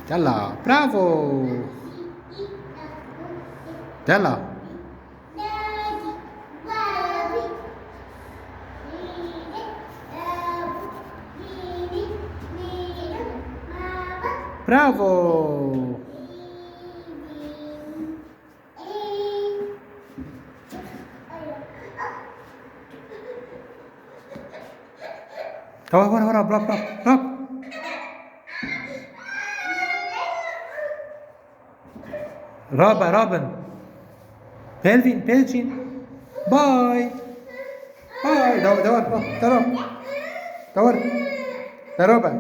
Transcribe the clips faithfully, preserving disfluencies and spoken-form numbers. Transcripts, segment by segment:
Yalla, bravo. Yalla. Bravo. Tamam, hora, hora, bravo, bravo, bravo. Rabe, Raben. Pelvin, Pelcin. Bye. Bye. Dawar, dawar, dawar. Dawar. Dawar.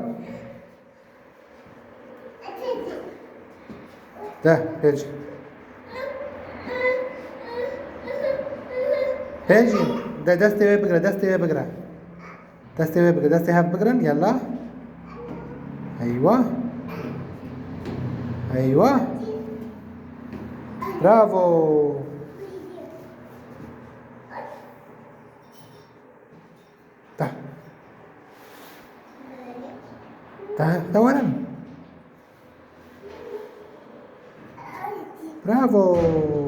De, Pelcin. Pelcin, de destê wê bigire, destê wê bigire. Destê wê bigire, destê hev bigirin, yalla. Eywa. Eywa. Bravo. Ta. Ta, ta werin. Bravo.